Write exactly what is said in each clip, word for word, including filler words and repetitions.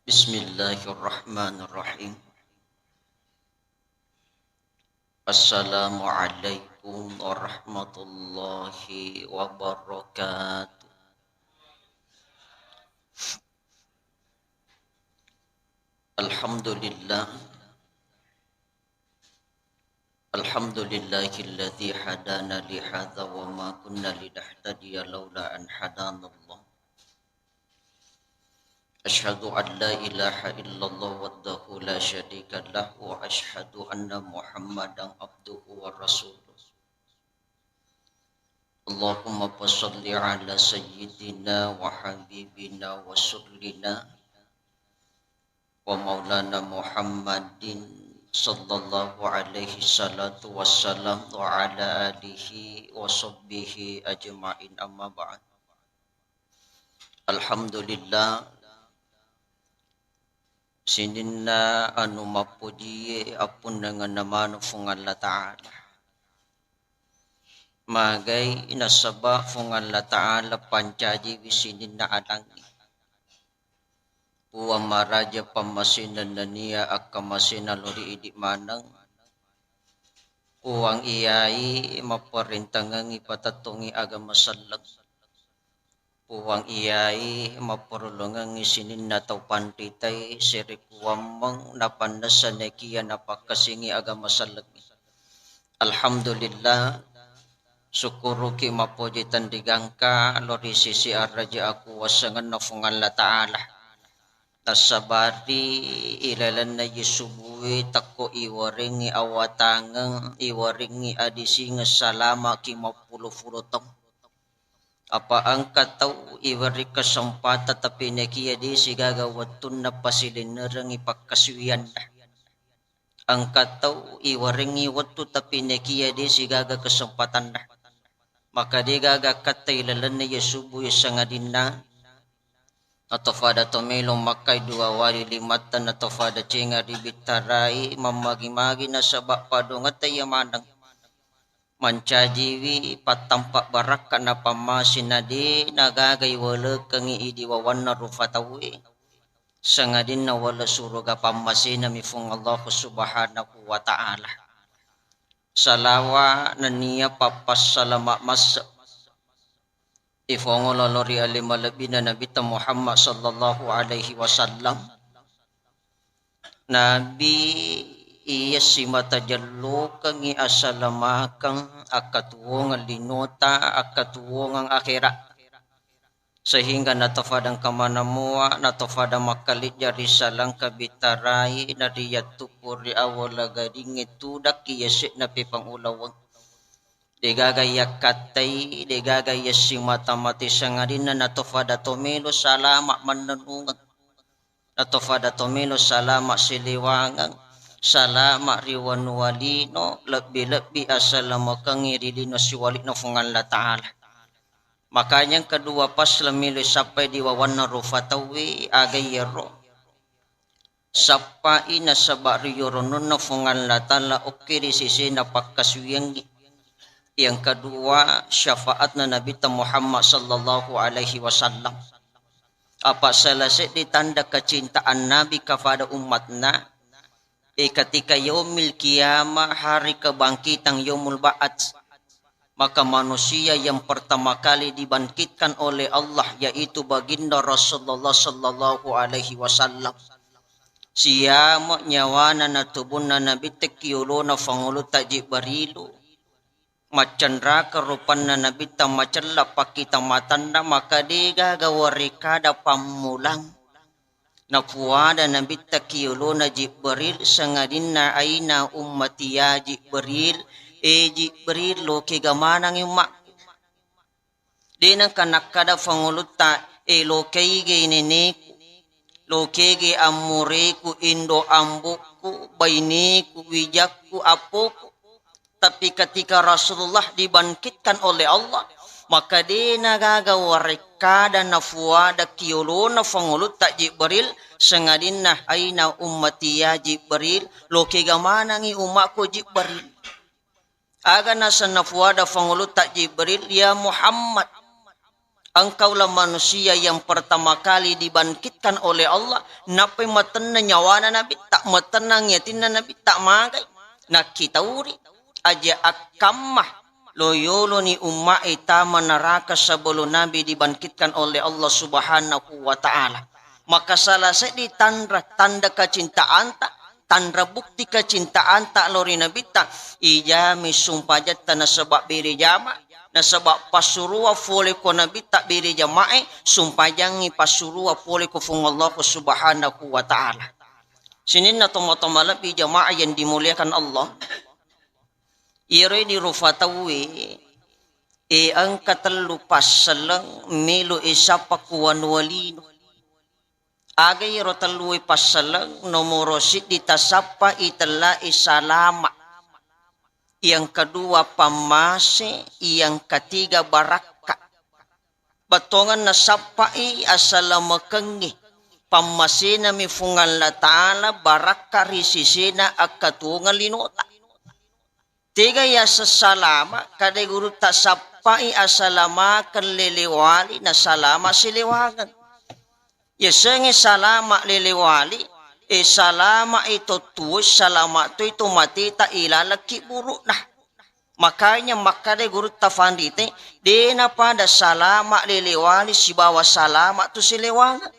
Bismillahirrahmanirrahim. Assalamualaikum warahmatullahi wabarakatuh. Alhamdulillah. Alhamdulillahilladzi hadana lihadza wa ma kunna linahtadiya laula an hadanallah. Asyhadu an la ilaha illallah wahdahu la syarika lah wa asyhadu anna Muhammadan abduhu wa rasuluh. Allahumma fashalli ala sayyidina wa habibina wa rasulina wa maulana Muhammadin sallallahu alaihi salatu wassalam wa ala alihi wa sahbihi ajma'in, amma ba'd. Alhamdulillah, sininna anu mappojie appunnangenna maneng Fuang Allah Ta'ala. Magai nasaba Fuang Allah Ta'ala pancajiwi sininna alangnge. Puang maraja pammasena nennia akkamasena lao ri idi maneng. Puang iyai mapparentangengngi patettongngi agama selleng. Puang iyai mapparolongengngi sininna tau panritai serekuwammeng napannessa nekia napakkasingi agama sellengnge. Alhamdulillah, sukkuruki mappoji tenrigangka lao ri sisi araja akuwassengenna Fuang Allah Ta'ala. Tassabari ilalenna ye subue takko iwarengngi awatangeng, iwarengngi adisingeng salamaki mappulo-pulo taung. Apa engka tau iwerri kesempatan tapi nekia de sigaga wettunna pasilennerengngi pakkasuwianna. Engka tau iwarengngi wettu tapi nekia de sigaga kesempatanna. Maka de gaga katta ilalenna ye subue sangadinna Natofada tomelo makkai dua wali limatta, natofada cenga ribittarai mammagi-magi nasaba padongetta iya maneng. Mancajiwi pattampa barakka napammasi nade nagagai walekengngi idi wawanna rufa tauwe. Sangadinna wale suruga pammasenami Fuang Allah Subhanahu wa Ta'ala. Salawa nennia pappassalama masse ifongolo lao ri ale malebbina Nabitta Muhammad sallallahu alaihi wasallam. Nabi iya simata jellokengngi asalamakeng akkatuwongeng linota, akkatuwongeng akhera. Sehingga natofadang kamanamoa, natofadang makkalijja ri salangka bitarai, nariyattuppu ri awala gadingnge tudakki yase'na pepang ulaweng. Degaga yakkattai, degaga yassimata mate sangadinna natofada tomelo salama mannennungeng. Natofada tomelo salama siliwangeng, salama ri wanua lino, lebbi-lebbi asalamakengngi ri lino siwali'na Fuang Allah Ta'ala. Makanya yang kedua pas lemilo sappai di wawanna rufa tauwe aga iyaro. Sappai nasaba riyorononna Fuang Allah Ta'ala okke ri sesena pakkasuwiangngi. Yang kedua, syafaatna Nabitta Muhammad sallallahu alaihi wasallam. Apa salah seddi tanda kecintaan Nabi kepada umatna, e, ketika yaumil qiyamah, hari kebangkitan, yaumul ba'ats, maka manusia yang pertama kali dibangkitkan oleh Allah yaitu baginda Rasulullah sallallahu alaihi wasallam. Siama nyawana na tubunna Nabitta ki yolona Fangulutta Jibrilu. Maccenraka rupanna Nabitta, macella pakkita matanna, maka degaga warekkada pammulang. Napuada Nabitta ki yolona Jibril, sangadinna aina ummati ya Jibril, e Jibril, lokega manengngi ummakku. De nengka nakkada Fangulutta, e, lokeige neneku, lokege ammureku, indo ambokku, baineku, wijakku, appoku. Tapi ketika Rasulullah dibangkitkan oleh Allah, maka de nagaga warekkada nafuada ki yolona Fangulutta Jibril, sangadinna aina ummati ya Jibril, lokega manengngi ummakku Jibril. Aga naseng nafuada Fangulutta Jibril, ya Muhammad, Engkaulah manusia yang pertama kali dibangkitkan oleh Allah, nappai matenna nyawana Nabitta, matennang yatinna Nabitta, magai nakkitauri aja akkamma lo yoloni umma'e tama neraka sebelum Nabi dibangkitkan oleh Allah Subhanahu wa Ta'ala. Maka salah seddi tanra, tanda kecintaanta, tanra bukti kecintaanta lao ri Nabitta, ijami sumpajatta nasaba bere jama, nasaba passurua fole ko Nabitta bere jamae, sumpajangi passurua fole ko Fuang Allah Subhanahu wa Ta'ala. Sininna tomatoa malebbi jamaah yang dimuliakan Allah. Iyaro di rufa tauwe, e engka tellu passaleng melo e sappa ku wanua lino. Aga iyaro tellue passaleng? Nomoro siddi tasappa i tella e salama, yang kedua pammase, yang ketiga barakka. Bettuangenna sappai asalamekengngi, pammasenami Fuang Allah Ta'ala, barakka ri sisena akkatuwongeng linota. Tega yaseng salama, kadai gurutta sappai asalamakeng lelewali, nasalama silewangeng. Yasengnge salama lelewali, e salama e to tuwoi, salama toi to mateta ilaleng kibburu'na. Makanya makkadai gurutta fanrite, dena pada salama lelewali sibawa salama tu silewangeng.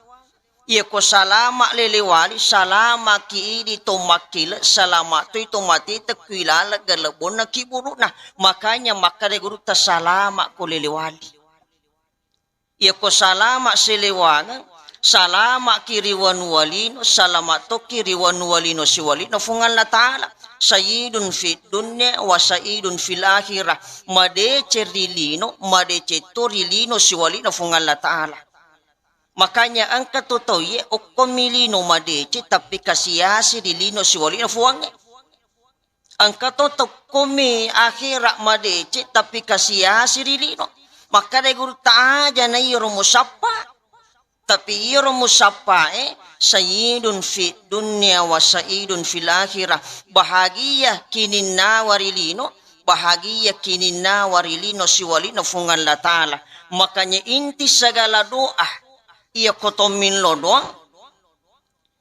Iyako salama lelewali, salama ki idi to makkile, salama toi to mateta ku ilaleng galebbonna kibburu'na. Makanya makkadai gurutta salama ko lelewali. Iyako salama silewangeng, salama ki ri wanua lino, salama tokki ri wanua lino siwali'na Fuang Allah Ta'ala. Sayyidun fid dunya wa sayyidun fil akhirah. Madeceng ri lino, madeceng to ri lino siwali'na Fuang Allah Ta'ala. Makanya engka to tauye okkomi lino madeceng, tapi kasi-asi ri lino siwali'na Fuangnge. Engka to tokkomi akhera madeceng, tapi kasi-asi ri lino. Makkadai gurutta, aja na iyaro musappa. Tapi iyaro musappae, sayyidun fid dunya wa sayyidun fil akhirah. Bahagia kininnawa ri lino, bahagia kininnawa ri lino siwali'na Fuang Allah Ta'ala. Makanya inti segala doa, iyako to millau doang,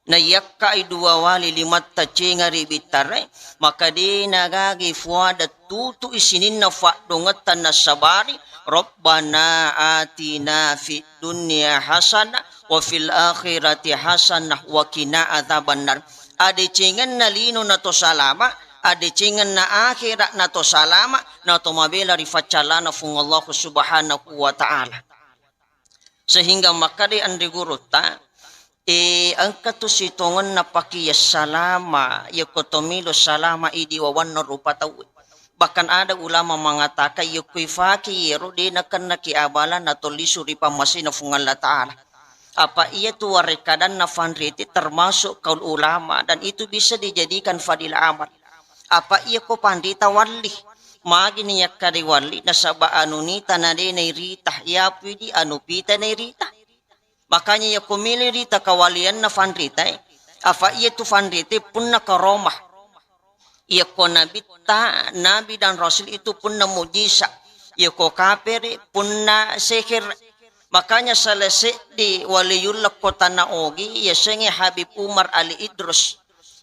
naiyakkai dua wali limatta cenga ri bittarae, maka de nagagi fuada tutui sininna faddongetta nasabari, Rabbana atina fid dunya hasanah wa fil akhirati hasanah wa qina adzabannar. Adecengenna lino na to salama, adecengenna akhera na to salama, na to mabela ri faccalana Fuang Allah Subhanahu wa Ta'ala. Sehingga makkadai anre gurutta, e, engka tu sitongenna pakeya salama, iyako to melo salama idi wawanna rupa tauwe. Bahkan ada ulama mengatakan, iyako ifake iyaro de nakennaki abala na to lisu ri pammasena Fuang Allah Ta'ala. Apa iya tu warekkadanna fanrite termasuk kaul ulama dan itu bisa dijadikan fadilah amal. Apa iyako panrita walli, magi ni yakkadai walli, nasaba anu nita na de nairita, yapu idi anu pita nairita. Makanya iyako melo rita kawalianna fanrita e, afa iya tu fanrita e punna karomah. Iyako nabitta, nabi dan rasul itu punna mujisa. Iyako kapere punna seher. Makanya salah seddi waliyullah kota na ogi, yasengnge Habib Umar Ali Idrus.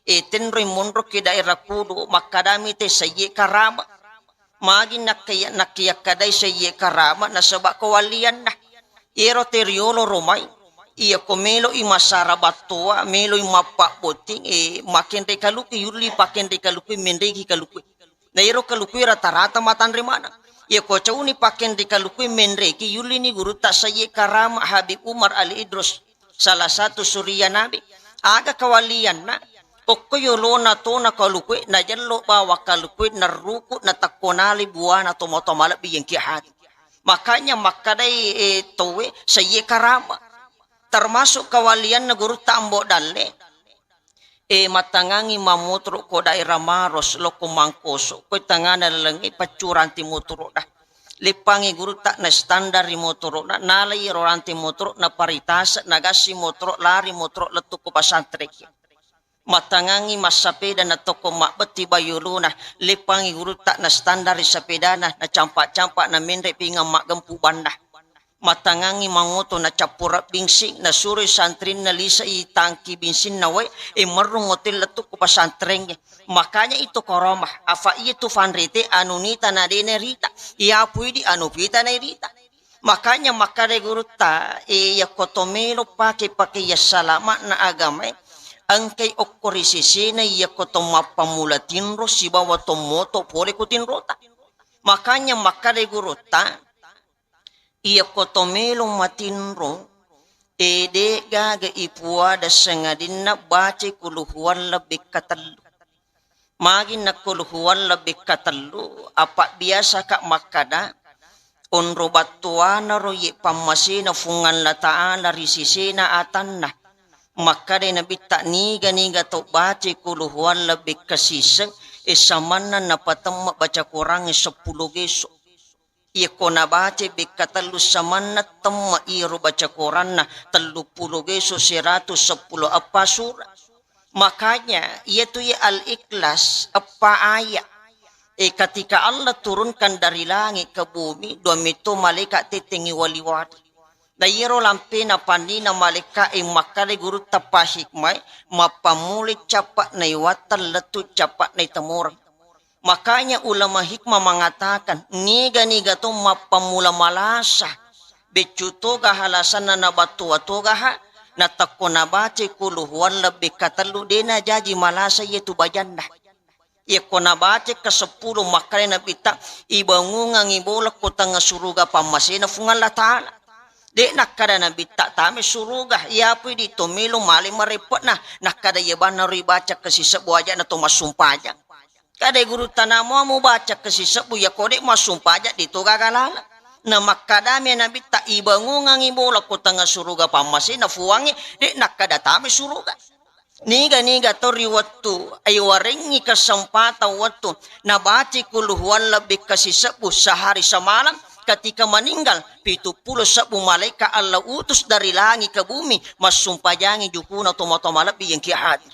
E, tenroi monroki daerah Kudu, makkadami te sayye karama. Magi nakkiya-, nakkiyakkadai sayye karama nasaba kawallianna. Iyaro te riolo romai, iyako meloi masara battoa, meloi mappabbotting, e, makenre kaluku, yulli pakenre kaluku, menreki kaluku. Na iyaro kaluku rata-rata matanre maneng. Iyako cauni pakenre kaluku, menreki, yullini gurutta sayye karama Habib Umar Ali Idrus, salah satu suriya Nabi. Aga kawallianna? Okko yolona tona kalukue, najello bawang kalukue, naruku, natakkonali buana tomatoa malebbi yengki hati. Makanya makkadai, e, tauwe, sayye karama. Termasuk kawallianna gurutta Ambo Dalle. E, mattangangi mammotoro ko daerah Maros, lokko Mangkoso, ko tangana lalengnge paccu ranting motoro da. Leppangi gurutta na standar ri motoro na, nalai ro ranting motoro na paritase, nagassi motoro, lari motoro lettu ko pasantrekki. Mattangangi massapeda na tokko mabbetti bayuluna, leppangi gurutta na standar ri sapedana, na campa-campa na menre pingang maggempu banna. Mattangangngi mangoto nacappura bingsing, nasuroi santrinna lisai tangki bingsinna wae, e merrung hotel lettu ku pesantrengnge. Makanya itu koromah, afa iya tu fanrite anu nita na dene rita, iya puidi anu pita na rita. Makanya makkada gurutta, e, yakko to melo pake-pake ya salama'na agamae, engkai okko ri sesena yakko to mappammula tinro sibawa to moto pole ku tinrota. Makanya makkada gurutta, iyako to melo matinro, e, de gaga ipuada sangadinna bacai kuluhuwalla bekka tellu. Magi nakkuluhuwalla lebbi katellu, apa biasa ka makkada, onro battuanaro ye pammasena Fuang Allah Ta'ala ri sesena atanna. Makkadai Nabitta, niga-niga to bacai kuluhuwalla lebbi kasiseng, e samanna napatemme baca Quran seppulo geso. Iyako nabaca bekka tellu samanna temme iyaro baca Quranna telluppulo geso seratus seppulo eppa sura. Makanya iyatu iya Al-Ikhlas eppa ayat. E, ketika Allah turunkan dari langit ke bumi, dua metto malaikat tetengi wali-wali. Na iyaro lampena pannina malaikat e makkada gurutta pahikmai, mappammulai cappa naiwattang lettu cappa naitemoreng. Makanya ulama hikmah mengatakan, niga-niga to mappammula malasa, beccu togaha lasanna nabattua togaha, natakko nabacai kuluhuwalla lebbi katellu, de najaji malasa iyatu bajanna. Iyako nabacai kaseppulo makkada Nabitta, ibangungangi bola ko tengnga suruga pammasena Fuang Allah Ta'ala. De nakkada Nabitta tame suruga, iyapui di to melo male mareppe'na, nakkada iya banna ro ibaca kasisebbu aja'na to massumpajang. Kada gurutta, namoa mubaca kasisebbu, iyako de massumpajang de to gaga laleng. Na makkadami Nabitta, ibangungangi bola ko tengnga suruga pammasena Fuangnge, de nakkada tame suruga. Niga-niga to ri wettu, ai warengngi kesempatan wettu, nabacai kuluhuwalla lebbi kasisebbu sehari semalam, ketika meninggal, pitu pulo sebbu malaikat Allah utus dari langit ke bumi, massumpajangi jukuna tomatoa malebbi yang kia hadir.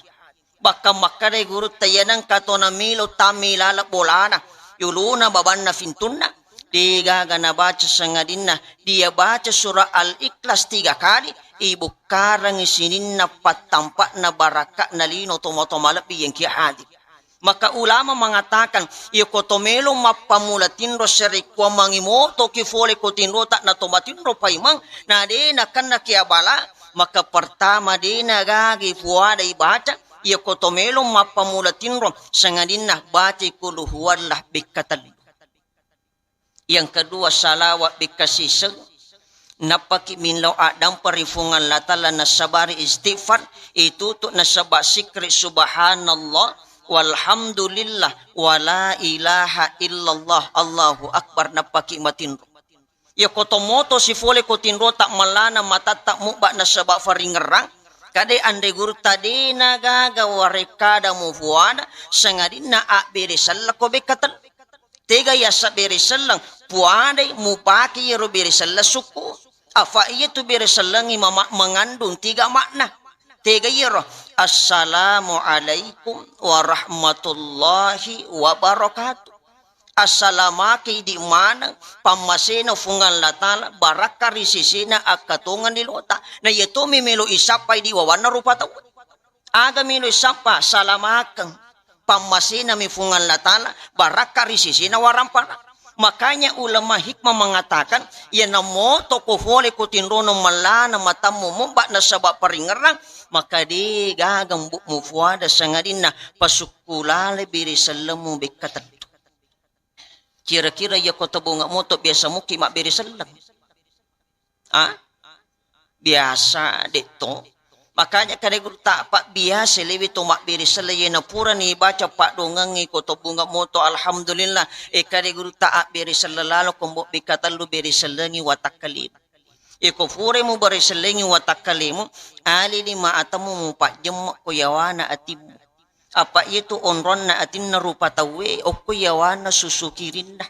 Bahkan makkadai gurutta, iya nengka to namelo tamme laleng bolana, yolona babanna fintunna, de gaga nabaca sangadinna, dia baca surah Al-Ikhlas tiga kali, ibukkarangi sininna pattampa'na barakka'na lino tomatoa malebbi yang kia hadir. Maka ulama mengatakan, iyako to melo mappammula tinro serekkuammangi motoki fole ko tinrota na to matinro paimeng, na de nakennaki abala, maka pertama de nagagi fuada ibaca, iyako to melo mappammula tinro, sangadinna bacai kuluhuwalla bekka tellu. Yang kedua, salawat bekka siseng. Nappaki minlau addampa ri Fuang Allah Ta'ala, nasabari istighfar, itutu nasaba sikri subhanallah, walhamdulillah, wala ilaha illallah, Allahu Akbar, nappaki matinro. Iyako to moto sifole ko tinrota mallana matatta mubba nasaba faringerrang, kade anre gurutta de nagaga warekkada mufuada, sangadinna abbere sellako bekka tellu. Tega yasabere selleng, puadai mupake iyaro bere selleng sukku. Afa iyatu bere sellengngi mama-, mengandung tiga makna. Tega iyaro, "Assalamualaikum warahmatullahi wabarakatuh." Assalamaki idi maneng, pammasena Fuang Allah Ta'ala, barakka ri sesena akkatongeng di lota. Na iyatomi melo isappai di wawanna rupa tau. Aga melo isappa, salamakeng. Pammasenami Fuang Allah Ta'ala, barakka ri sesena warampana. Makanya ulama hikmah mengatakan, iyana moto ko fole ko tinrono mallana matammu mubba nasaba paringerrang, maka de gaga mbu-, mufuada sangadinna pasukkulale bere sellemmu bekka tellu. Kira-kira iyako to bunga moto biasa muki mabbere selleng? Ah? Biasa, de to. Makanya kade guru ta pabbiasa lewe to mabbere selleng, yena purani baca paddongengngi ko to bunga moto, alhamdulillah. E kade guru ta abbere selleng lalo ko mbo bekka tellu bere sellengngi watakkalemu. Iko furai mubere sellengngi watakkalemu, alini ma atemmu mupajjemma ko yawana atimmu. Apa iyatu onronna atinna rupa tauwe, okko yawana susu kirinna.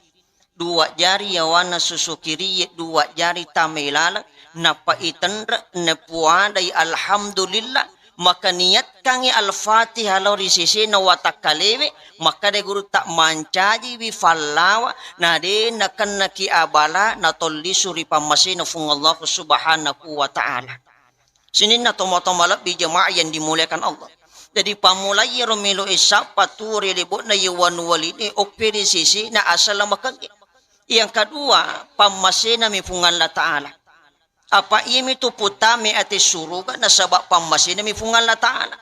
Dua jari yawana susu kiriye, dua jari tamai laleng, nappa itenre, napuadai alhamdulillah, Maka niatkangngi Al-Fatihah lao ri sesena watakkalewe, makkeda gurutta, mancajiwi fallawa, na de nakennaki abala natollisu ri pammasena Fuang Allahu Subhanahu wa Ta'ala. Sininna tomatoa malebbi jemaah yang dimuliakan Allah. Jadi pammulai iyaro melo e sappa tuo ri lebo'na iye wanuwa lino e, oppe ri sesena asalamakengge. Yang kedua, pammasenami Fuang Allah Ta'ala. Apa iyami tu putame ate suruga nasaba pammasenami Fuang Allah Ta'ala.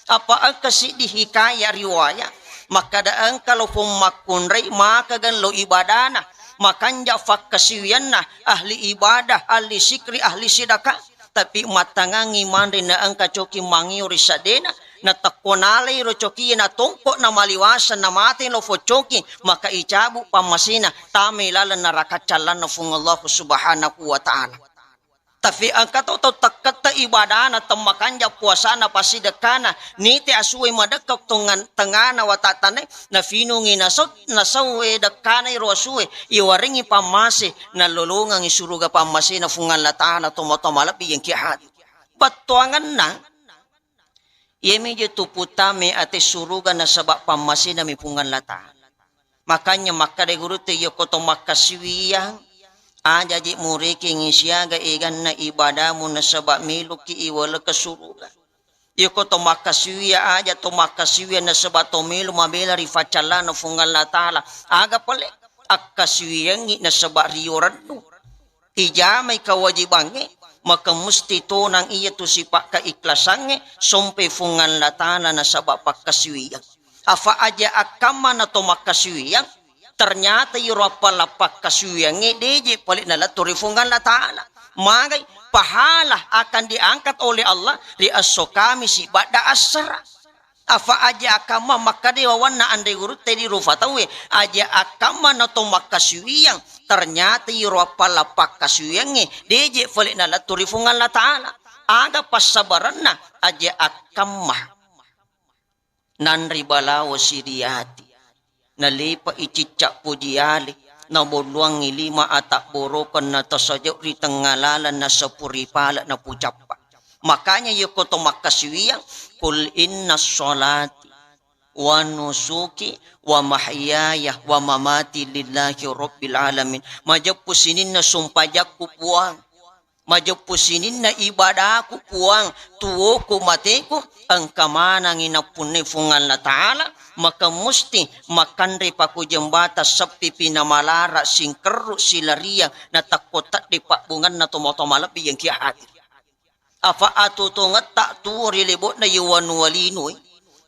Apa engka siddi hikaya riwaya, makkada engka lo pong makkunrai makagang lo ibadana, makanja fakkasiwianna, ahli ibadah, ahli sikri, ahli sedekah. Tapi mattangangi manre na engka coki mangio ri saddena, na tekko nalai ro coki na tongko na maliwasa na mate lo foccoki, maka icabu pammasena, tamai laleng naraka callanna Fuang Allahu Subhanahu wa Ta'ala. Tapi engka to tau tekketta ibadana, temmakanja puasana, pasidekkana, nite asue madekka tongan-, tengana watattane, nafinungi nasau-, nasaue dekkana iro asue, iwarengi pammase, nalolongangi suruga pammasena Fuang Allah Ta'ala, tomatoa malebbi yang kia hadir. Bettuangenna, iyami je tu putame ate suruga nasaba pammasenami Fuang Allah Ta'ala. Makanya makkada gurutta, iyako to makkasiwiyang, aja je murekengi siaga eganna ibadamu nasaba meloki iwaleka suruga. Iyako to makkasiwiyang, aja to makkasiwiyang nasaba to melo mabela ri faccallana Fuang Allah Ta'ala. Aga pale? Akkasiwiyangngi nasaba rio rennu. Ijamai kewajibangnge, maka musti tonang iyatu sipa kaikhlasangnge, sompe Fuang Allah Ta'ala nasaba pakkasiwiyang. Afa aja akkamma na to makkasiwiyang, ternyata iyaro appala pakkasiwiyangnge deje pale nalettu ri Fuang Allah Ta'ala. Magai pahala akan diangkat oleh Allah ri esso Kamisi badda assara. Afa aja akkamma makkada wawanna anre gurutta di rufa tauwe, aja akkamma na to makkasiwiyang, ternyata iyaro appala pakkasiwiyangnge deje pale nalettu ri Fuang Allah Ta'ala. Aga passabarenna? Aja akkamma nanri balawo siriati. Nalepa icicca puji ale, nabolluangngi lima atabborokeng, natasajau ri tengnga laleng, nasapuri pale, napucappa. Makanya iyako to makkasiwiyang, "Qul inna sholati wa nusuki wa mahyaya wa mamati lillahi rabbil alamin." Majeppu sininna sumpajakku Puang. Majeppu sininna ibadaku Puang, tuwoku mateku, engka manengngi nappunnai Fuang Allah Ta'ala, maka musti makkanre pakujeng bata seppipi namalara singkerru silariang natakko tedde pabbunganna tomatoa malebbi yang kia hadir. Afa atutungetta tuwo ri lebo'na iye wanuwa linoe,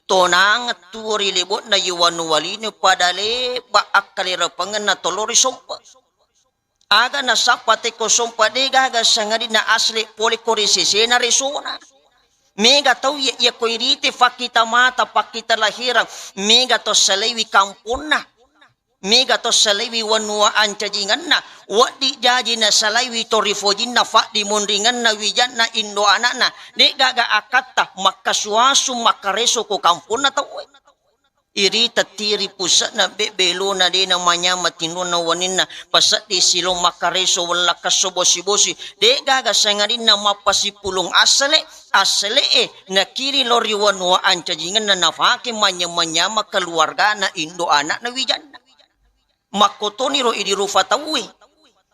tonangeng tuwo ri lebo'na iye wanuwa linoe pada lebba akkalerepengenna tolori sompe. Aga nasappa teko sompa de gaga sangadinna asli pole ko ri sesena resona. Mega tau iya, iya ko irite fakkita mata, fakkita lahirang, mega to salaiwi kamponna. Mega to salaiwi wanua ancajingenna, wedding jaji nasalaiwi to rifojinna, faddimonringenna, wijanna, indo anakna. De gaga akatta makkasuasu makkareso ko kamponna tauwe. Irita tiri puse'na, be-, belona de namanyameng tinronna waninna, paseddi silong makkareso wella kesso bosi-bosi, de gaga sangadinna mappasipulung assele, assele e nakiri lao ri wanua ancajingenna nafake manyameng-nyameng keluargana, indo anakna, wijanna. Makkotoniro idi rufa tauwe,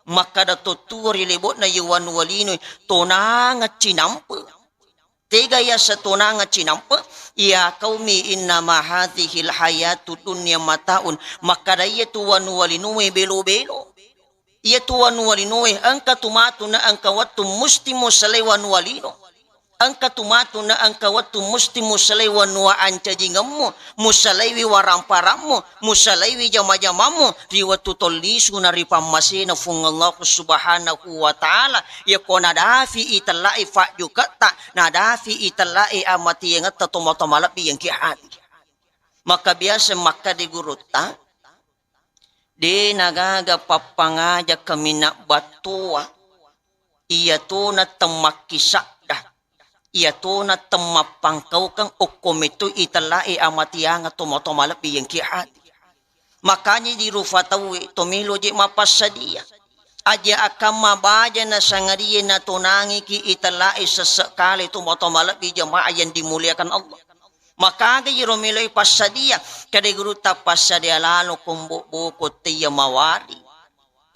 makkada to tuwo ri lebo'na iye wanua linoe, tonangeng cinampe. Tega yaseng tonangeng cinampe? Ya qaumi innama hadzihil hayatud dunya mataun. Makkada iyatu wanua linoe belo-belo. Iyatu wanua linoe engka tu matu na engka wettu musti musalai wanua lino. Engka tu matu na engka wettu musti musalai wanua ancajingemmu, musalaiwi waramparammu, musalaiwi jama-jamammu ri wettu tollisu na ri pammasena Fuang Allahu Subhanahu wa Ta'ala. Yako nadafi itellai fajjuketta, nadafi itellai amatiyangetta tomatoa malebbi yang kia hadir. Maka biasa makkada gurutta, de nagaga pappangaja kaminang battoa, iyatona temmakkisadda, iyatona temmappangkaukeng okko metto itellai amatiyangeng tomatoa malebbi yang kia hadir. Makanya di rufa tauwe to melo je mappassadia. Aja akkamma baja nasangadie natonangiki itellae sesse kale, tomatoa malebbi jamaah yang dimuliakan Allah. Makaga iro meloi passadia, kade gurutta passadia lalo kombo boko teiya mawari,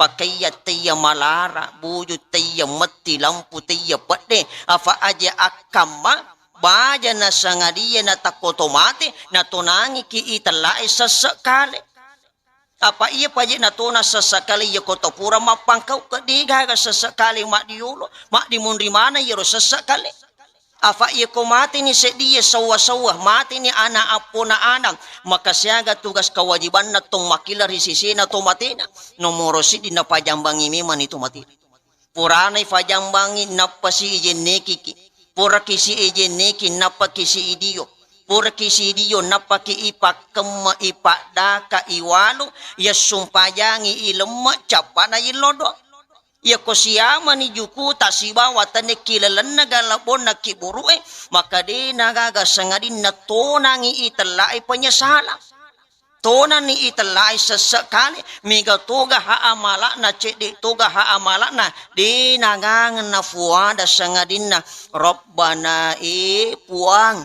pakaiya teiya malara, buju teiya metti, lampu teiya pedde, afa aja akkamma baja nasangadie natakkoto mate natonangiki itellae sesse kale. Apa iya paje natona sessa kale iya koto pura mappangkau ke degaga sessa kale maddiolo, maddimunri mana iyaro sessa kale. Afa iya ko mateni seddie sawwa-sawwa, mateni ana appona Adam, maka siaga tugas kewajibanna tong makkilla ri sesena to matena. Nomoro siddi napajambangi memani to matena. Purana ifajambangi, nappasi ijennekiki. Puraki si ijenneki, nappaki si idio. Puraki si idio, nappaki ipakkemme, ipaddaka, iwalu, yassumpajangi ilemme, cappana illodo. Yako siamani jukuta sibawa tenekki lalenna galabbonna kiburu'e, maka de nagaga sangadinna tonangi itellae penyesalan. Tonanni itellae sesse kale, mega toga ha amala'na, cedde toga ha amala'na, de nagangeng nafuada sangadinna, Rabbana, e Puang,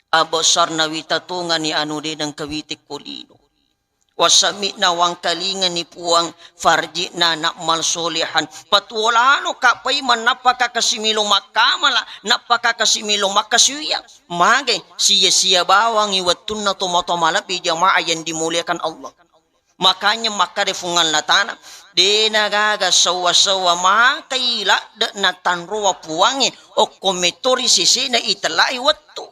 absarna, wita tongani anu de nengka wite ko lino. Wasami'na, wangkalingani Puang, farji'na na'mal solehan. Patuo lalo ka paimeng, nappaka kasi melo makkamala, nappaka kasi melo makkasuwiyang. Mage, sia-sia bawangngi wettunna tomatoa malebbi jamaah yang dimuliakan Allah. Makanya makkada Fuang Allah Ta'ala, de nagaga sawwa-sawwa makai ladde natanroa Puangnge okko metto ri sesena itellae wettu.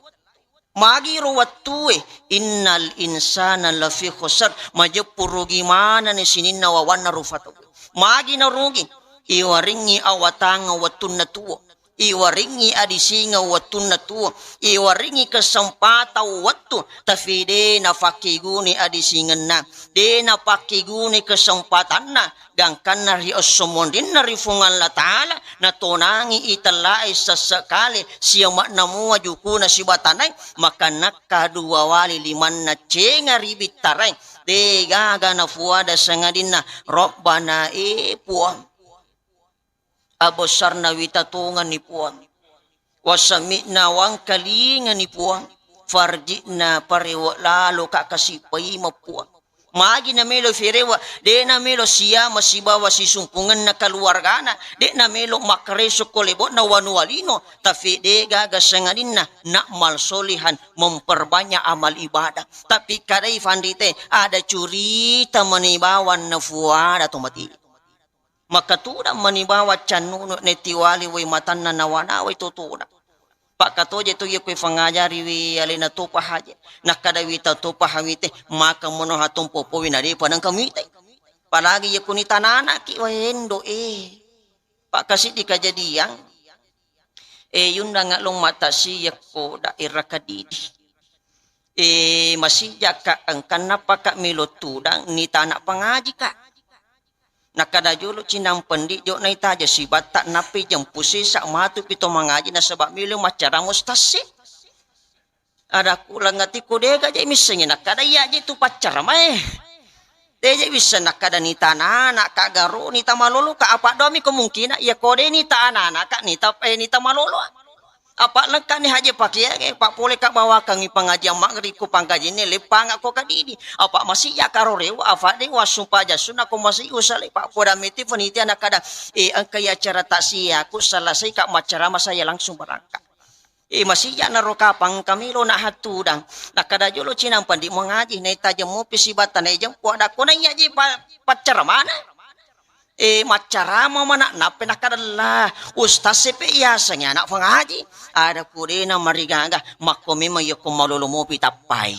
Magi ro wettue, innal insana lafi khusr, majeppu rugi manenni sininna wawanna rufa tau. Magi narugi? Iwaringngi awatangeng wettunna tuo. Iwaringngi adisingeng wettunna tuo, iwaringngi kesempatang wettu, tapi de napakkeguni adisingenna, de napakkeguni kesempatanna, gangkanna ri esso monrinna ri Fuang Allah Ta'ala, natonangi itellae sesse kale, siame'na mua jukuna sibatanae, maka nakka dua wali limanna cenga ri bittarae, de gaga nafuada sangadinna, Rabbana, e Puang. Absarna, wita tongani Puang. Wasami'na, wangkalingani Puang. Farji'na, parewe lalo ka kasi paimeng Puang. Magi namelo firewe, de namelo siama sibawa sisumpungenna keluargana, de namelo makkareso ko lebo'na wanua lino, tapi de gaga sangadinna na'mal solehan, memperbanyak amal ibadah. Tapi kadai fanrite, ada curita mani bawang nafuada to mati. Maka tudang mani bawang cannunu netiwali wai matanna nawa-nawai to tudang. Pakkatoje to iya koe fangajari wi alena topa haje. Nakkada wita topa hawite, maka mono hatompopowi na depa nengka mitai. Apalagi iya kuni tananaki, wai endo e. Pakkasiddi kajadiang, e, yundangnga lo mattasi yakko daerah Kadidi. E, masijaka engkanna paka melo tudang ni tana pangaji ka. Nakkada jolo Cinampendi, jo naitaja sibatta nappi jempu sesa matu pi to mangaji nasaba melo maccarama ustasse. Adakku, langngatikku, dega je missengi nakkada iya je tu paccaramae. De je wisseng nakkada nita anana ka garo, nita malolo ka, apa domi kemungkinan iya ko de nita anana ka, nita, eh, nita malolo. Apa lengka ni haji pakeangnge, pak pole ka bawakangngi pengajian maghrib ko pangkajinne leppanga ko Kadidi. Apa masih ya karo rewa, apa de wassumpajang sunna ko masih usale, pak poda meti panitia nakkada, eh, engka ya acara takziah, ku selesai ka maccarama saya langsung berangkat. Eh, masih ya naro kapang kami lo nak hatudang. Nakkada jolo Cinampendi mangaji, nai tajeng mopi sibatta nai jempo ada ko nai ya ji pa-, paccaramana. Eh, maccarama mana, nappe nakkadalla, ustaz sepe yasengnge anak pangaji. Ada kudena marigaga, makko memang yakko malolo mopi tappai.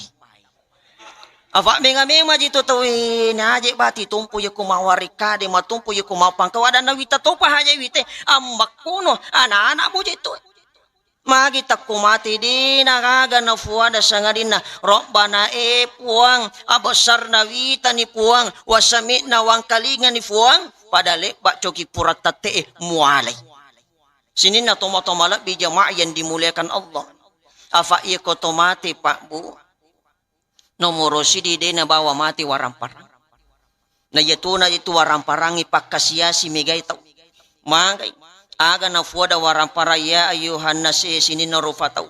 Afa mega-mega ji to tauwe, naje bati tompo yakko mawarekade, matompo yakko mapangkau, ada nawita topa haja wite, ambakkono, anak-anak boje to. Magi takko mate de nagaga nafuada sangadinna, Rabbana, e Puang, absarna, witani Puang, wasami'na, wangkalingani Puang, pada lebba coki pura tatte'e mualai. Sininna tomatoa malebbi jamaah yang dimuliakan Allah. Afa iya ko to mate, Pak, Bu? Nomoro sidi de nabawa mate waramparang. Na iyatona itu waramparangngi pakkasiasi megai tau. Magai, aga nafuada waramparang, ya ayyuhan nas, e sininna rufa tau.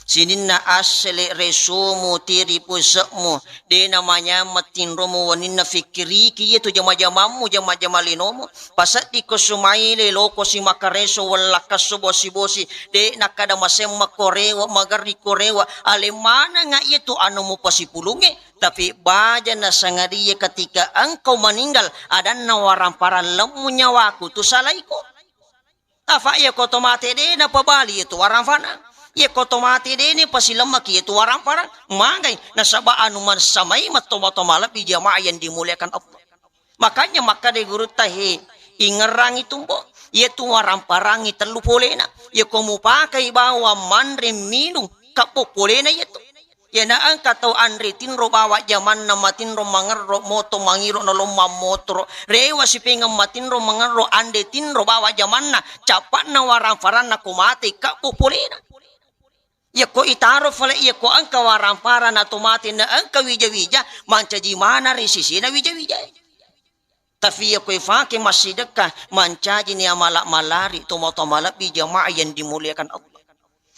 Sininna assele resomu, tiri puse'mu, de namanyameng tinromu wenninna fikkiriki iyatu jama-jamammu, jama-jama linomu. Paseddiko sumaile, loko simakareso, wellakkasso bosi-bosi, de nakkada masemmekko rewe, magerrikko rewe, ale manengnga iyatu anu mupasipulungnge, tapi baja nasangadie ketika engkau meninggal, adanna waramparang lemmu nyawaku tu salaiko. Afa iyako to mate de napabali iyatu warampana. Iyako to mate de ni pasilemmaki iyatu warampana. Magai nasaba anu mansamai matto-matto malebbi jamaah yang dimuliakan Allah. Makanya makkada gurutta, he, ingerrangi tumbo, iyatu waramparangngi tellu polena. Iyako mupakai bawang manre minung, kabbo polena iyatu. Iyana engka tau anre tinro bawa jamanna, matinro mangerro moto, mangiro nalong mammotoro, rewa sipengeng matinro mangerro, ande tinro bawa jamanna, cappa'na waramparanna ko mate kabbo polena. Iyako itaro fale, iyako engka waramparang na to mate na engka wija-wija, mancaji mana ri sisina wija-wija. Tapi iyako ifake massidekka, mancajini amala malari to matoa malebbi jamaah yang dimuliakan Allah.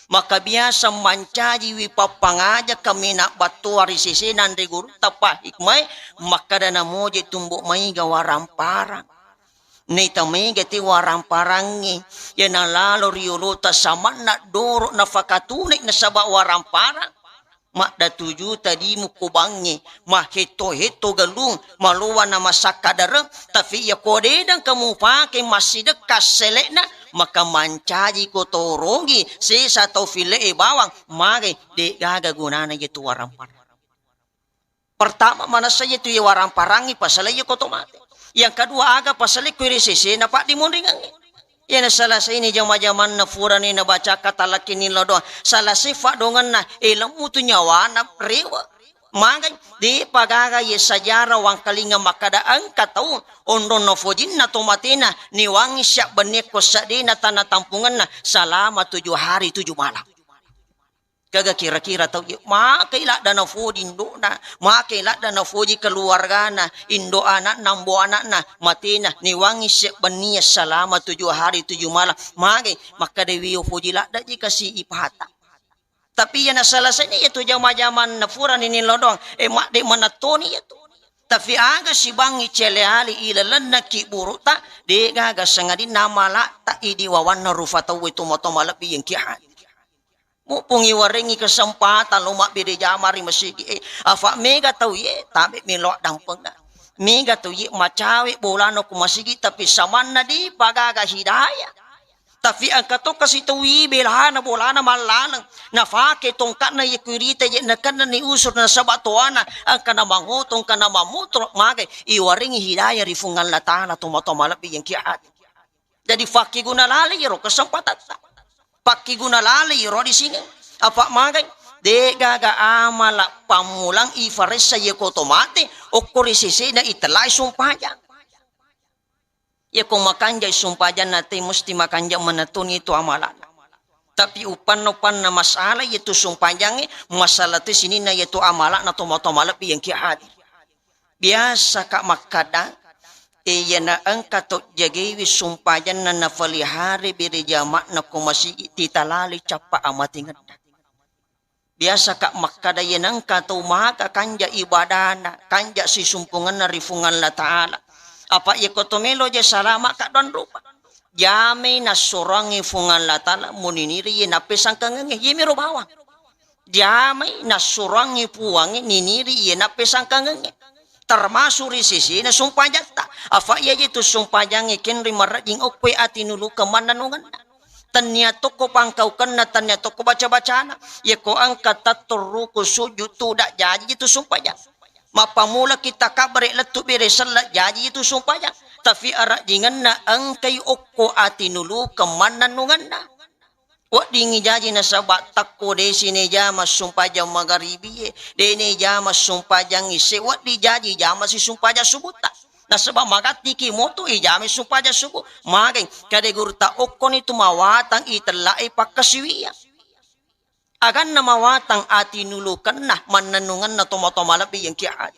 Maka biasa mancajiwi pappangaja kaminang battoa ri sesena anre gurutta pahikmae, makkada namoje tumbo maiga waramparang. Naita mega te waramparangnge, iyana lalo ri olota samanna doro nafakatunai nasaba waramparang. Madda tuju tadimu ko bangnge, mahetto-hetto galung, malowa na masakkadareng, tapi iyako de dengka mupake massidekka selekna, maka mancaji ko tau rogi, sesa tau file e bawang, magai, de gaga gunana iyatu waramparang. Pertama, manessa iyatu iya waramparangngi pasala iyako to mate. Yang kedua, aga pasala ko ri sesena paddimonringangnge. Iyana salasai ni jama-jamanna furani nabaca kata lakini lo doang. Salasai faddongenna, e lemmu tu nyawana rewe. Magai, de pagaga ye sejarah wangkalinga makkada engka tau onrong nafojinna to matena niwangi siabbenni ko seddena tana tampungenna selama tujuh hari tujuh malam. Kaga kira-kira tau je, makai ladda nafoji indo'na, makai ladda nafoji keluargana, indo anakna, ambo anakna, matena, niwangi siabbennia selama tujuh hari tujuh malam. Magai, makkada wi foji ladda je kasi ipata. Tapi iyana salasani iyatu jama-jamanna furani nilodong, e madde manettoni iyatu. Tapi aga sibangngi cele ali ilalenna kiburuta, de gaga sangadinna amalatta idi wawanna rufa tauwe tu matoa malebbi yang kia. Mupungngi warengngi kesempatan lo mabbere jama ri masigi e. Afa mega tau ye tabe melo dampenga. Mega tau ye macawe bolana ku masigi tapi samanna di pagaga hidayah. Tapi engka to kasi tau i belana bolana mallaleng. Nafake tongkatna ye kuirita ye nakenna ni usur nasaba toana engka na mangoto engka na mamutro magai iwarengngi hidayah ri Fuang Allah Ta'ala to matoa malebbi yang kia ati. Jadi fakkiguna laleng iyaro kesempatatta. Fakkiguna laleng iyaro disingeng. Apa magai? De gaga amala pammulang ifaressa ye ko to mate, okko ri sesena itellai sumpajang. Ye ko makanjai sumpajanna te musti makanja manettoni itu amalana. Tapi upanna-upanna masalah iyatu sumpajangnge, masalah te sininna iyatu amalana to matoa malebbi yang kia hadir. Biasa ka makkada, e, iyana engka to jagaiwi sumpajanna nafalihare bere jama'na ko masigi titalali cappa amatingenna. Biasa ka makkada, iyana engka to maka kanja ibadana, kanja sisumpungenna ri Fuang Allah Ta'ala. Apa iya ko to melo je salama ka doang rupa. Jamai nassuroangngi Fuang Allah Ta'ala muniniri iye nappesangkangengnge, iyemiro bawang. Jamai nassuroangngi Puangnge niniri iye nappesangkangengnge. Termasuk ri sesena sumpajatta. Afa iya je tu sumpajangnge kenri marajing okkoi atinulukeng mannanungenna. Tennia tokko pangkaukenna, tennia tokko baca-bacana. Iya ko engka tatto ruku sujud tuda jaji je tu sumpajang. Mappammula kita kabbere lettu bere selle jaji je tu sumpajang. Tapi arajingenna engkai okko atinulukeng mannanungenna. Weddingngi jaji nasaba takko desi nejama sumpajang magaribie, de nejama sumpajang isse, wedding jaji jama si sumpajang subutta. Nasaba magattiki moto ijama sumpajang subuh. Magai, kade gurutta okkoni tu mawatang itellai pakkasiwiang. Aganna mawatang atinulukenna mannennungenna tomatoa malebbi yang kia ati.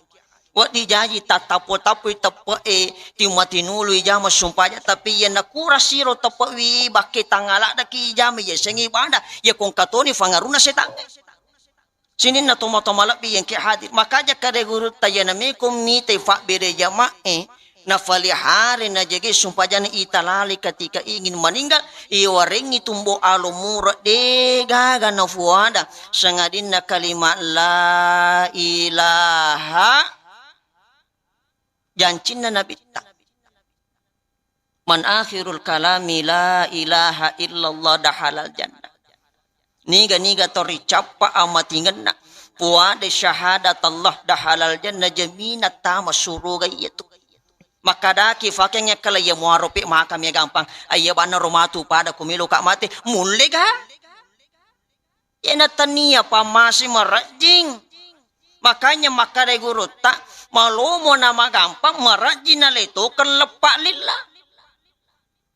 Peddi jaji tattappo-tappoi teppe'e, timma tinului jama sumpajang, tapi iya nakurang siro teppe'wi bakke tangaladdaki jama, iya sengi ibadah, iya kongkatoni fangaruna setangnge. Sininna tomatoa malebbi yang ke hadir. Makaja kade gurutta, iya namekong mitai fabbere jama'e, nafalihare najage sumpajang ita lale ketika ingin meninggal, iwarengi tumbo alo mura de gaga nafuada, sangadinna kalimat la ilaha jancinna nabitta. Man akhirul kalami la ilaha illallah dahalal jannah. Niga-niga to ricappa amatingenna, puade syahadat Allah dahalal jannah, jaminan tama suruga iyatu. Makkadaki fakeng yakkala iya muaro pe maka mia gampang. Ayya banna ro matu pada kumelo ka mate. Mulle ga? Iyana tania pammase marejjing. Makanya makkadai gurutta, malomo na magampang, marejjing na letokeng leppa lilla.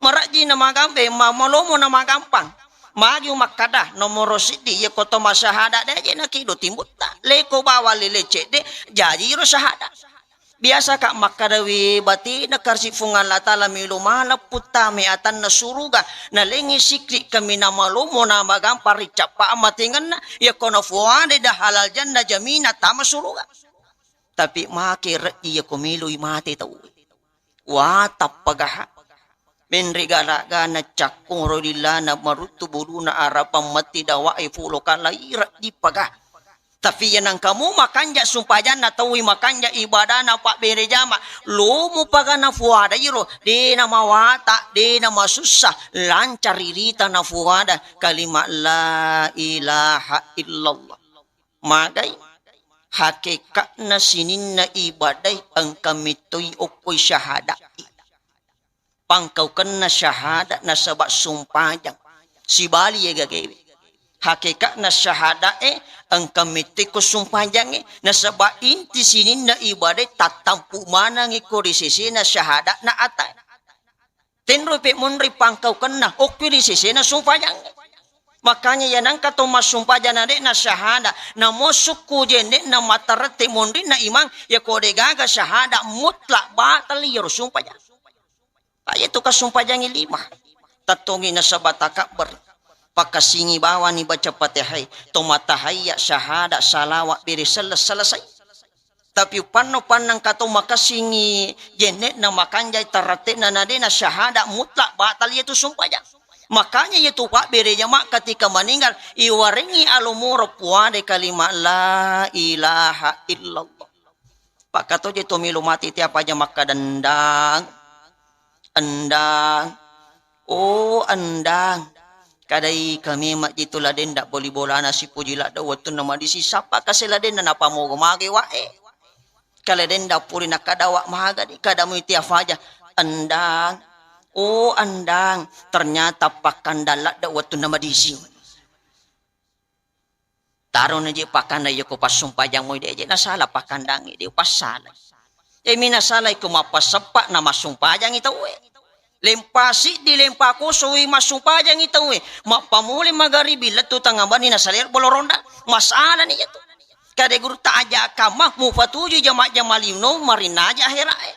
Marejjing na magam-, eh, ma-, malomo na magampang. Magi makkada nomoro siddi, iya koto masyahada de je na kido timbutta. Leko bawa lele cedde, jaji ro syahada. Biasa ka makkadawi batina karsi Fuang Allah Ta'ala melo malappu tame atanna suruga, nalengi sikri kaminang malomo na magampang ricappa amatingenna, iya kono fuade dahalal jannah, jaminan tama suruga. Tapi make reddi iya ko meloi mate tau. Wa tappagaha. Menre garaga na cakkung ro lillana maruttu buluna arapang matti dawa e fulo kalai reddi paga. Tapi iya nangkamu makanja sumpajanna, taui makanja ibadana, pabbere jama, lomo pagana fuada iro, de na mawata, de na masussa, lancar irita na fuada kalimat la ilaha illallah. Magai hakekatna sininna ibadai engka mettoi okkoi syahadai. Pangkaukenna syahada nasaba sumpajang. Sibali ya gagewe. Hakekatna syahadae engka metteko sumpajange, nasaba inti sininna ibadae tattampu manangi ko ri sesena syahadana ata. Tenro pe monri pangkaukenna okki ri sesena sumpajange. Makanya ya nangka to massumpajang na de na syahada, namo sukku jenne na matarette monri na imang, ya ko de gaga syahada mutlak batal ya sumpajang. Aja tu kasumpajangi lima. Tattongi nasaba takabber. Pakasingi bawani baca Fatihai. To matahaiya syahada salawa bere sella selesai. Tapi upanno pannang kato makasingi jenne'na makanjai taratte'na na dena syahada mutlak batal yaitu sumpajang. Makanya yaitu pabbere jama ketika meninggal iwarengi alomoro puade kalimat la ilaha illallah. Pakkatojeng to melo mati te apa aja makkada, "Endang, endang, oh, endang." Kadai kami majji tu la denda boli bolana sipuji ladde wettunna madisi sappa kase la denda napamogo mage wae. Kala denda puri nakkada wa maga di kada muiti afaja, "Endang, oh, endang." Ternyata pakkandang ladde wettunna madisi. Tarona je pakkanda, iya ko passumpajang moi de je nasala pakkandangi, de passala. Emi nasala iko mappaseppa na massumpajangi tauwe. Lempa siddi, lempa kosoi massumpajangi tauwe. Mappamule magaribi lettu tangabani nasaler boloronda. Masalani iya tu. Kade gurutta aja kamma mupatuju jama-jama lino marinna aja aherae.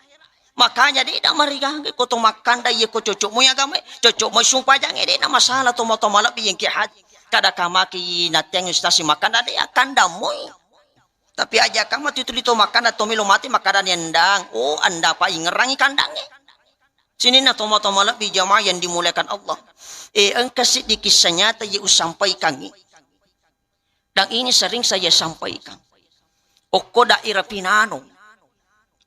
Makanya de da marigaga ko to makkanda iya ko cocok moi agama, cocok moi sumpajange de na masalah to matoa malebbi yengke haji. Kada kamaki nateng ustasi makkanda de akkanda moi. Tapi aja kama tu tuli to makkanda to melo mati makkada ni endang. Oh, anda pa ingerangi kandange. Sininna to matoa malebbi jamaah yang dimuliakan Allah. Eh, engka siddi kisah nyata ye usampaikangi. Dan ini sering saya sampaikan. Okko daerah Pinanong.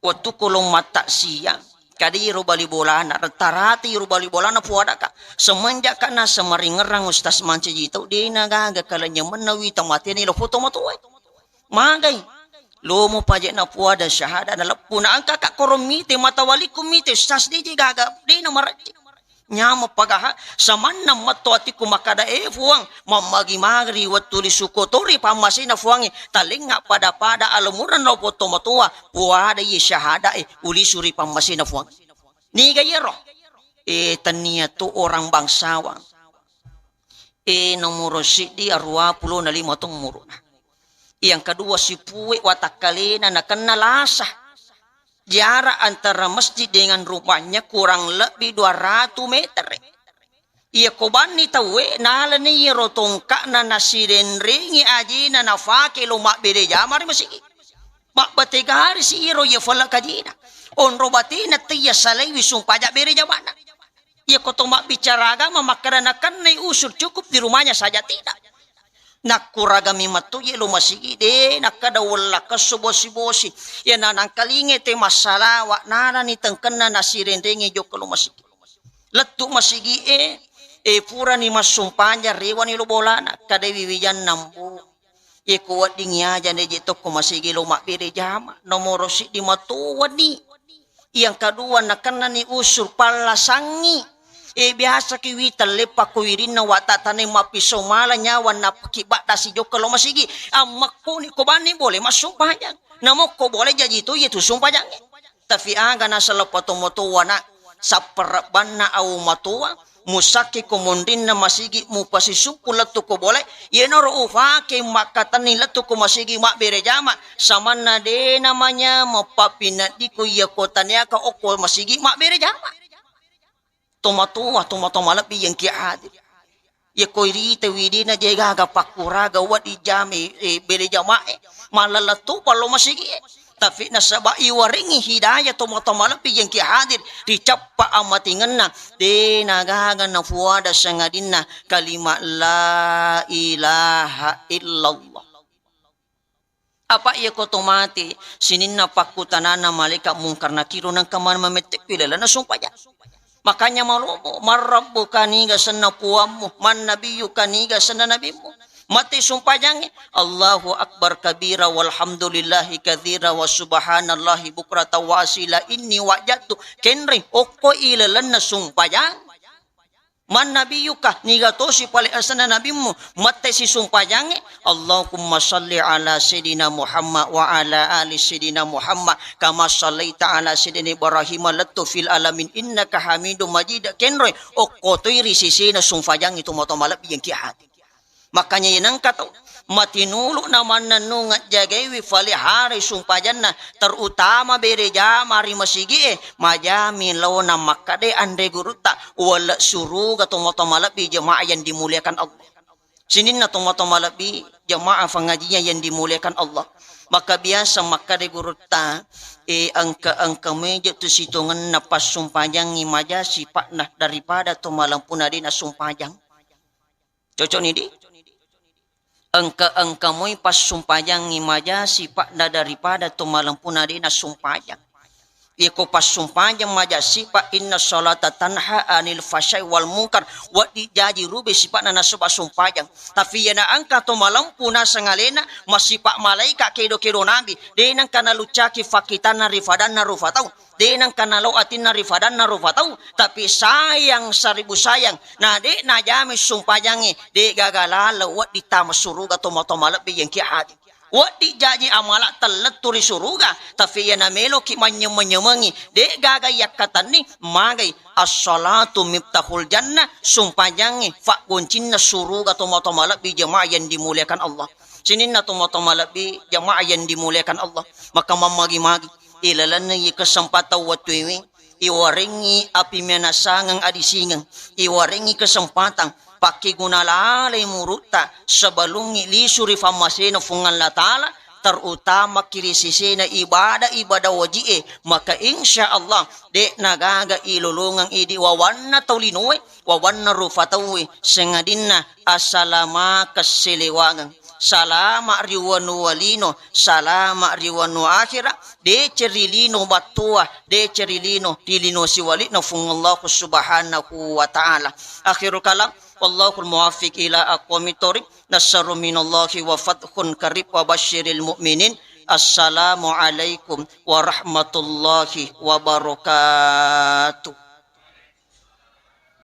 Wettu ko lo mattaksiya, kada iro bali bolana, rata-rata iro bali bolana puadaka. Semenjak kana semaringerang Ustaz Mancaji tau, dena gaga kala nyamenna wita mateni lo foto matoa. Magai. Lomo pajekna puada syahada na leppu na angka ka korong mite mata waliku mite Ustaz de je gaga, dena marajji. Nyameng pagaha, samanna metto atiku makkada, "Eh, Fuang, mammagi-magi ri wettu lisu kotori pammasena Fuangnge, talengnga pada-pada alomurang lao potto matoa, puada iye syahadae ulisu ri pammasena Fuang." Niga iyaro? Eh, tennia tu orang bangsawan. Eh, nomoro siddi aruwa pulo na lima to umuruna. Yang kedua, sipue watakkalena nakenna lasa. Jarak antara masjid dengan rumahnya kurang lebih dua ratus meter. Iya ko banni tauwe, nalani iyaro tongka'na nasirenrengi ajina nafake lo mabbere jama ri masigi. Mabbate garisi iyaro iya fala kajina. Onro batena teyya salaiwi sumpaja bere jamana. Iya ko to mabbicara agama makkada nakennai usur cukup di rumahnya saja tidak. Nakkuragami metto ye lo masigi de nakkada wella kesso bosi-bosi. Iya na nangkalinge te massalawa nalani tengkenna nasirenrengi jokka lo masigi. Lettu masigi e, e purani massumpajang rewani lo bolana kadai wiwijanna mbo. Ye ko weddingngi aja neje tokko masigi lo mabbere jama. Nomoro siddi matoani. Yang kedua nakennani usur pallasangngi. E biasa ki wita leppa ko wirinna wata tanai mappiso mala nyawa napaki badda sijokka lo masigi. Ammakkoni ko banni boleh massumpajang. Namokko boleh jaji to ye tu sumpajangnge. Tapi aga nasala patomatoa na sapperebbanna au matoa, musakki ko monrinna masigi mupasisukku lettu ko bolae, yenaro ufake makkatenni lettu ko masigi mabbere jama, samanna de namanyameng pappineddiko iya ko taniaka okko masigi mabbere jama. Tomatoa, tomatoa malebbi yengki hadir. Yekko irita widina je gaga pakkuraga wedding jami, eh, bere jamae, mallalettu pallo masigi e. Tapi nasaba iwarengngi hidayah tomatoa malebbi yengki hadir, ricappa amatingenna, de nagaga nafuada sangadinna kalimat la ilaha illallah. Apa iya ko to mate, sininna pakkutanana malaika Mungkar Nakiro nengka maneng mamettekku ilalenna sumpajang. Makanya malomo, "Man rabbuka, niga senna puammu, man nabiyyuka, niga senna nabimmu." Mate sumpajangnge, "Allahu akbar kabira walhamdulillahi katsira wa subhanallahi bukratan wa asila inni wajadtu." Kenreng okko ilalenna sumpajang. Man nabiyyuka, niga tosi pale asenna nabimmu, matte sisumpajangnge, Allahumma salli ala Sayyidina Muhammad wa ala ali Sayyidina Muhammad, kama sallaita ala Sayyidina Ibrahim lettu fil alamin innaka Hamidum Majid, kenroi, okkotoi ri sisena sumpajangnge tomatoa malebbi yengki hati. Makanya yenengka tau matinulu na mannennungeng jagaiwi faliharai sumpajanna, terutama bere jama ri masigi'e, majami laona makkade anre gurutta, wale suruga tomatoa malebbi jamaah yang dimuliakan Allah. Sininna tomatoa malebbi jamaah pengajian yang dimuliakan Allah. Maka biasa makkade gurutta, e, engka-engka meje tu sitongenna passumpajangngi maja sipa'na daripada to malempuna de nasumpajang. Cocok ni di? Engka-engka moi passumpajangngi maja sipa'na daripada to malempuna de nasumpajang. Iyako passumpajang maja sipa, inna sholata tanha anil fahsyai wal munkar, wedding jaji rube sipa'na nasaba sumpajang. Tapi iyana engka to malempu naseng alena, masipa malaika kedo-kedo nabi, de nengka naluccaki fakkitanna ri fadanna rufa tau. De nengka nalo atinna ri fadanna rufa tau, tapi sayang saribu sayang, na de najami sumpajangnge, de gaga laleng wedding tama suruga tomatoa malebbi yengki hati. Wedding jaji amala tellettu ri suruga, tapi iyana meloki manyemeng-nyemengi, de gaga yakkatenni, magai as-salatu miftahul jannah, sumpajangnge fakkuncinna suruga tomatoa malebbi jamaah yang dimuliakan Allah. Sininna tomatoa malebbi jamaah yang dimuliakan Allah, maka mammagi-magi ilalenna iye kesempatan wettuewe, iwarengngi api menasangeng adisingeng, iwarengngi kesempatan pakkeguna lalai murutta sebelumngi lisu ri fammasena Fuang Allah Ta'ala, terutama ki ri sisena ibadah-ibadah waji'e, maka insya Allah de nagaga ilolongeng idi wawanna tau linoe, wawanna rufa tauwe, sengadinna asalamakeng selewangeng. Salama ri wanua lino, salama ri wanua akhira, deceng ri lino battoa, deceng ri lino, ri lino siwali'na Fuang Allahu Subhanahu wa Ta'ala. Akhirul kalam, wallahul muwaffiq ila aqwamit thoriq. Nasrun minallahi wa fathun qarib wa basyiril mu'minin. Assalamualaikum warahmatullahi wabarakatuh.